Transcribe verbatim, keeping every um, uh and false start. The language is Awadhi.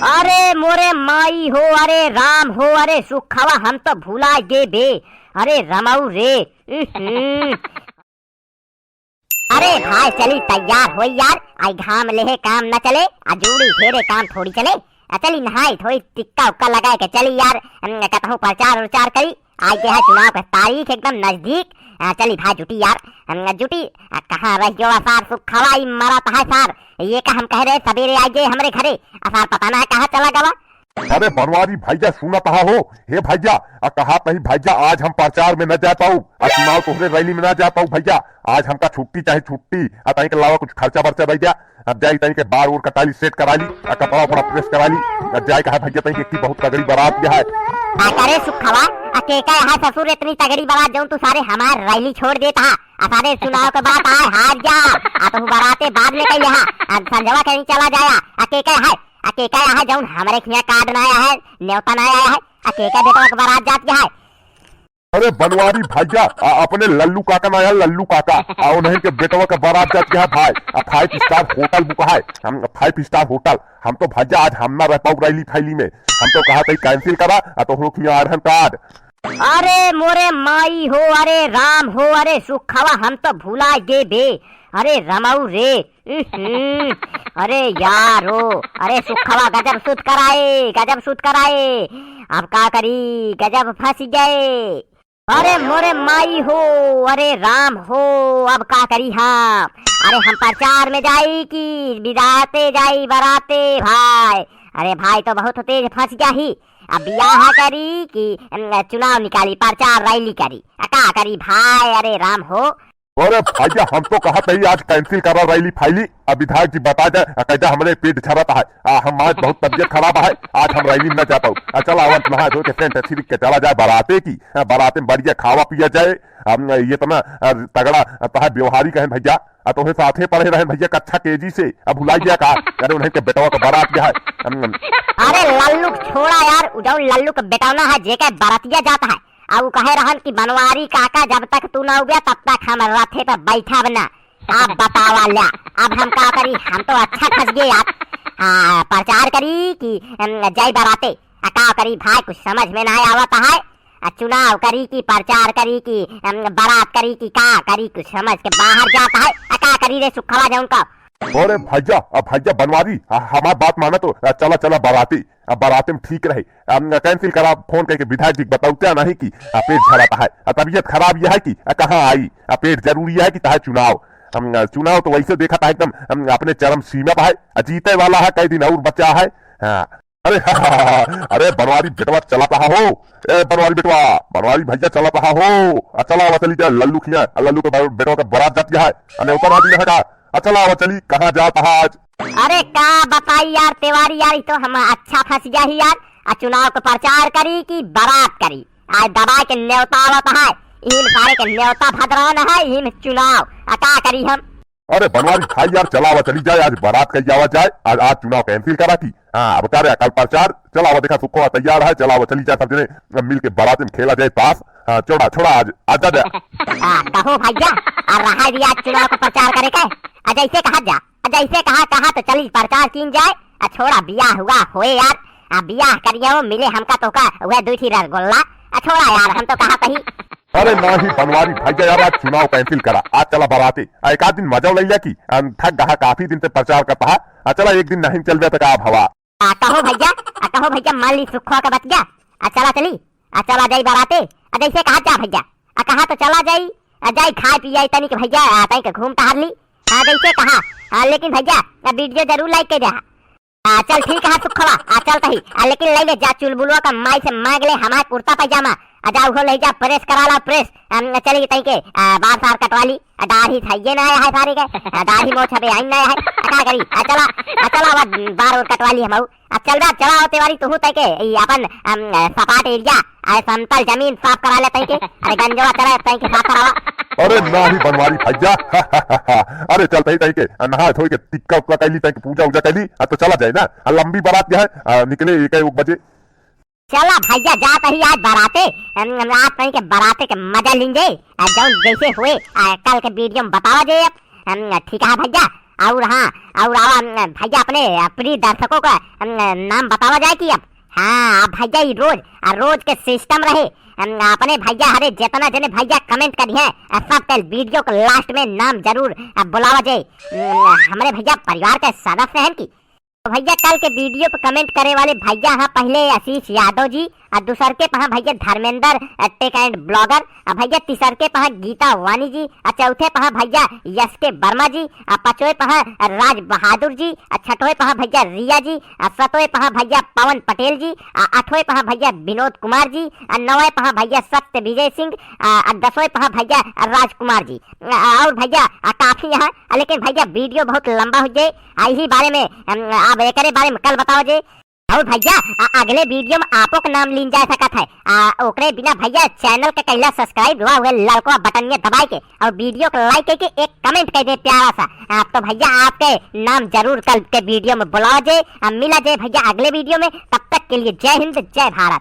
अरे मोरे माई हो, अरे राम हो, अरे सुखवा हम तो भुला गे बे। अरे रमऊ रे। उहुं। अरे भाई चली तैयार होई यार, आई घाम लेहे काम न चले, आ जूड़ी फेरे काम थोड़ी चले। आ चली नहाई धोई टिक्का उक्का लगाए के चली यार, अम, कतहूँ प्रचार उरचार करी। आज के है चुनाव के तारीख एकदम नजदीक। आ, चली भाई जुटी यार, अम, जुटी। आ, कहाँ रह गयो असार सुखवा ई मरत है सार। ये का हम कह रहे सबेरे आ गए हमरे घरे, असार पता ना कहाँ चला गवा। अरे बनवारी भैया सुनत हा हो, हे भैया, आ कहा तही भैया आज हम प्रचार में न जा पाऊ, आ चुनाव तोहरे रैली में न जा पाऊ भैया, आज हमका छुट्टी चाहे छुट्टी, आ तही के अलावा कुछ खर्चा बर्चा भैया, अब जाई तही के बार ओर कटाली सेट कराली, आ कपड़ा उपड़ा प्रेस कराली, अब जाए कहा भैया तही के इतनी बहुत तगड़ी बारात गया है। आ करे सुखवा, आ के का यहाँ ससुर इतनी तगड़ी बारात जौन तू सारे हमार रैली छोड़ देता है, आ सारे चुनाव के बाद आए हार जा, आ तू बाराते बाद में कही यहाँ, आ संझवा कहीं चला जाया, आ के का है, आ के का है जौन हमरे खिया कार्ड ना आया है, न्योता ना आया है, आ के का बेटवा के बारात जात के है। अरे बनवारी भैया, आ, अपने लल्लू काका ना आया, लल्लू काका, आ उन्हीं के बेटवा के बारात जात के है भाई, आ फाइव स्टार होटल बुक है, हम फाइव स्टार होटल, हम तो भैया आज हम ना रह पाऊ रैली फैली में, हम तो कहा तही कैंसिल करा, आ तो हम लोग खिया आड़हन कार्ड। अरे मोरे माई हो, अरे राम हो, अरे सुखवा हम तो भुला गे बे। अरे रमऊ रे। उहुं। अरे यारो, अरे सुखवा गजब सुत कराए, गजब सुत कराए। अब का करी, गजब फंस गए। अरे मोरे माई हो, अरे राम हो, अब का करी हम? अरे हम प्रचार में जाई कि बिदाते जाई बराते भाई? अरे भाई तो बहुत तेज फंस गया ही। अब बियाह करी कि, अम, चुनाव निकाली, प्रचार रैली करी? आ का करी भाई? अरे राम हो। अरे भैया, हम तो कहा तही आज कैंसिल करा रैली फैली। अब विधायक जी बता जाए, आ, कैदा हमरे पेट झरत है, आ, हम आज बहुत तबियत खराब है, आज हम रैली में न जा पाऊ। आ, चला आवत नहा धो के सेंट छिड़क के चला जाए बराते की, आ, बराते में बढ़िया खावा पिया जाए। हम ये इतना, आ, तगड़ा, आ, तहा व्यवहारी कहें भैया, आ, तोहे साथे पढ़े रहे भैया कक्षा केजी से, अब भुलाई गया का? अरे उन्हें के बेटवा का बारात गया है। हम अरे लल्लू के छोड़ा यार, उ जौन लल्लू के बेटौना है, जेके बरतिया जात है, आ उ कहे रहन कि बनवारी काका जब तक तू ना उबिया तब तक हम रथे पे बैठब ना। आप बतावा ल्या, अब हम का करी, हम तो अच्छा फंस गए यार। आ, प्रचार करी कि, अम, जय बराते, आ का करी भाई, कुछ समझ में ना आवत है। आ चुनाव करी कि प्रचार करी कि, अम, बरात करी कि का करी, कुछ समझ के बाहर जात है। आ का करी रे सुखवा जौन का। अरे भैया, आ भैया बनवारी, आ, हमार बात माना तो, आ, चला, चला बराती, आ, बराती में ठीक रहे। आ, कैंसिल करा, फोन करके विधायक जी के बताऊ, क्या नहीं कि, आ, पेट झरत है, आ, तबीयत खराब यह है कि, आ, कहाँ आई, आ, पेट जरूरी है कि तहे चुनाव। हम, आ, चुनाव तो वैसे देखा था एकदम, हम, अपने चरम सीमा पर है, आ, जीते वाला है, कई दिन और बचा है। हाँ। अरे, अरे बनवारी बेटवा चला कहा हो, ए बनवारी बेटवा, बनवारी भैया चला कहा हो, आ, चला आवा चली जा लल्लू खिया, आ, लल्लू के बे-, बेटवा के बारात जात है, अने ओकर आदमी है का? आ, चला आवा चली, कहाँ जात है आज? अरे का बताई यार तेवारी यार, ई तो हम अच्छा फंस गया ही यार। आ चुनाव के प्रचार करी कि बारात करी? आज दबा के न्योता आवत है, इहिन सारे के न्योता भदरान है, इहिन चुनाव। आ का करी हम? अरे बनवारी भाई यार, चला आवा चली जाए, आज बारात कही आवा जाए, आज, आज चुनाव कैंसिल करा की। हाँ, अब का रे, कल प्रचार, चला आवा, देखा सुखवा तैयार है, चला आवा चली जाए, सब जने मिल के बारात में खेला जाए ताश। हाँ, छोड़ा, छोड़ा आज, आज जा, जा। आ, कहो भैया, आ रहा भी आज चुनाव का प्रचार करे के? आ जैसे कहा जा, आ जैसे कहा, कहा तो चली प्रचार कीन जाए। आ छोड़ा, बियाह हुआ होए यार, आ बियाह करियो मिले हमका तोहका, वह दुई ठी रसगुल्ला। आ छोड़ा यार, हम तो कहा तही। अरे नाही बनवारी भैया यार, आज चुनाव कैंसिल करा, आज चला बाराते। आ एक आध दिन मजा ले लिया कि, आ, थक गहा, काफी दिन से प्रचार करता है। आ चला एक दिन नहीं चल जाता का भवा। आ कहो भैया, आ कहो भैया, मान ली सुखवा का बतिया। आ चला चली, आ चला जाई बाराते। आ जैसे कहा जा भैया, आ कहा तो चला जाई, आ जाई खाए पिए आई तनी के भैया, आ तनी के घूम टहर ली। आ जैसे कहा, आ लेकिन भैया, आ वीडियो जरूर लाइक कर दे। आ चल ठीक है सुखवा, आ चल तही, आ लेकिन ले ले जा चुलबुलवा का माई से मांग ले हमार कुर्ता पैजामा, आ जा उहो ले जा प्रेस करा ला प्रेस, हम चली तई के, आ, बार सार कटवा ली, आ दाढ़ी सहिए ना आया है सारे के, आ दाढ़ी मोछ अबे आई ना आया है, आ का करी, आ चला, आ चला अब बार और कटवा ली हम, आ चल बा, चला हो तेवारी तू तई के, ई अपन, अम, सपाट एरिया, अरे समतल जमीन साफ करा ले तई के, अरे गंजवा चला तई के साफ करावा। अरे नाही बनवारी भैया, अरे चल तई तई के, आ, नहा धोई के टिक्का उक्का कैली तई के पूजा उजा कैली, आ तो चला जाए ना, आ लंबी बारात क्या है, आ, निकले एक एक बजे। चला भैया जात ही आज बाराते, हम, हम रात तई के बाराते के मजा लेंगे, आ जौन जैसे हुए, आ कल के वीडियो में बतावा जे अब, हम, ठीक है भैया, और हाँ, और आवा, अम, भैया, अपने, अ, प्रिय दर्शकों का, अम, नाम बतावा जाए कि अब, हाँ, अब भैया, ई रोज, आ, रोज के system रहे, अम, अपने भैया हरे जितना जने भैया comment करिहैं, अ, सब के video के last में नाम जरूर, अ, बुलावा जाए। अम, हमरे भैया परिवार के सदस्य हैं कि तो भैया, कल के video पे comment करे वाले भैया हाँ, पहले आशीष यादव जी, आ दूसर के पहाँ भैया धर्मेंद्र, अ, tech and blogger, आ भैया तीसर के पहाँ गीता वानी जी, आ चौथे पहाँ भैया यश के वर्मा जी, आ पाँचवे पहाँ राज बहादुर जी, आ छठवे पहाँ भैया रिया जी, आ सतवे पहाँ भैया पवन पटेल जी, आ आठवे पहाँ भैया विनोद कुमार जी, आ नौवे पहाँ भैया सत्य विजय सिंह, आ, आ दसवे पहाँ भैया राजकुमार जी। आ, और भैया, आ, काफी यहाँ, आ, लेकिन भैया video बहुत लंबा हो जाए, आ, यही बारे में, अम, अब एकरे बारे में कल बताओ जे। और भैया, आ, अगले video में आपो के नाम लीन जा सकत है। आ, ओकरे बिना भैया channel के कहिला subscribe हुआ हुए ललकवा बटनिया दबाए के और video को like करके एक comment कर दे प्यारा सा। आ, तो भैया आपके नाम जरूर कल के video में बुलाओ जे। आ, मिला जे भैया अगले video में, तब तक के लिए जय हिंद, जय भारत।